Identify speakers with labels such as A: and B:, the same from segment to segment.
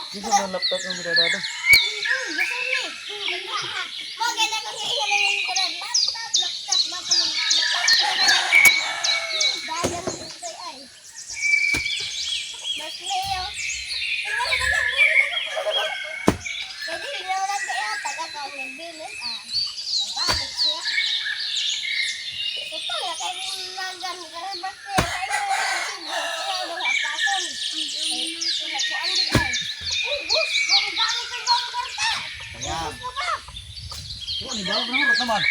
A: Kinsa man laptop ng mirarada? Ayan. Wa ni bawag na hurot naman.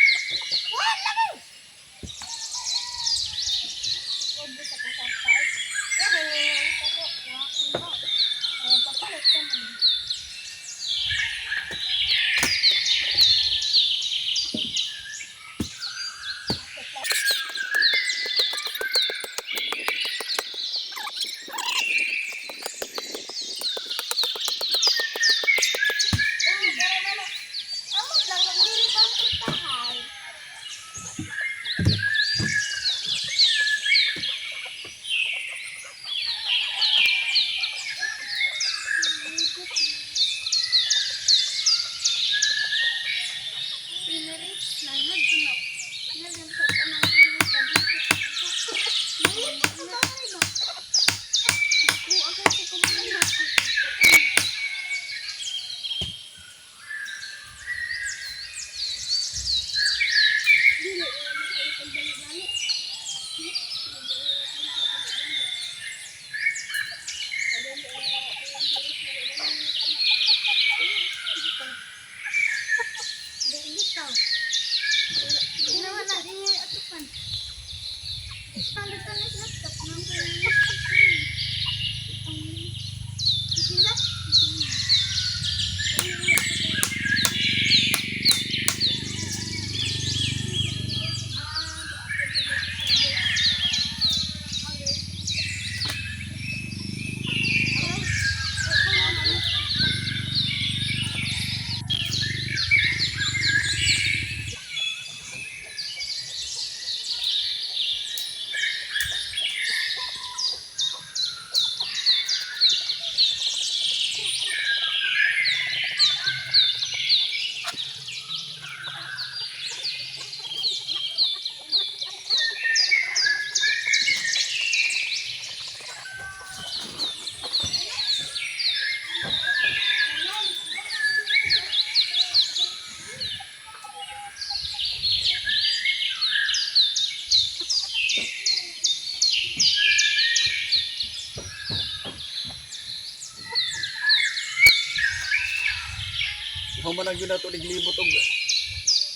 A: Human na gyud nato naglibot og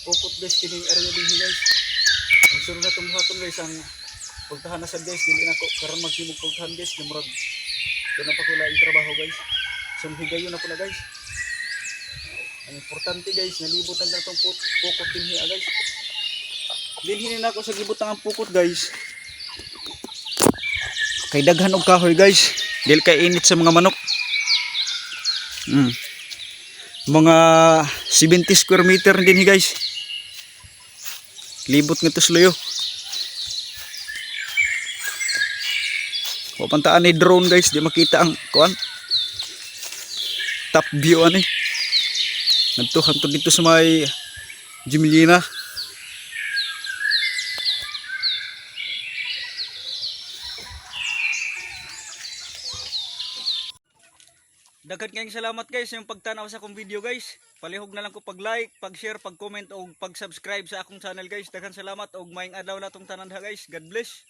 A: pukot guys, kining area dinhi guys. Ang sunod na buhaton guys, ang pagtahan na sad guys, dili na ko karon maghimog pagtahan guys, kay murag doon na pa ko laing trabaho guys. So higayon na po na guys. Ang importante guys, nalibutan na tong pukot dinhi ah, guys. Dinhi na ako sa gibutang ang pukot guys. Kay daghan og kahoy guys. Dili kay init sa mga manok. Mga 70 square meter din guys. Libot nga tusloyo. Wa pantaan ni drone guys, di makita ang kuan. Top view ani. Nagtuhan to dito sa may Jimlina. Daghan kayong salamat guys sa inyong pagtanaw sa akong video guys. Palihog na lang ko pag-like, pag-share, pag-comment o pag-subscribe sa akong channel guys. Daghan salamat og maayong adlaw na tong tanan ha guys. God bless.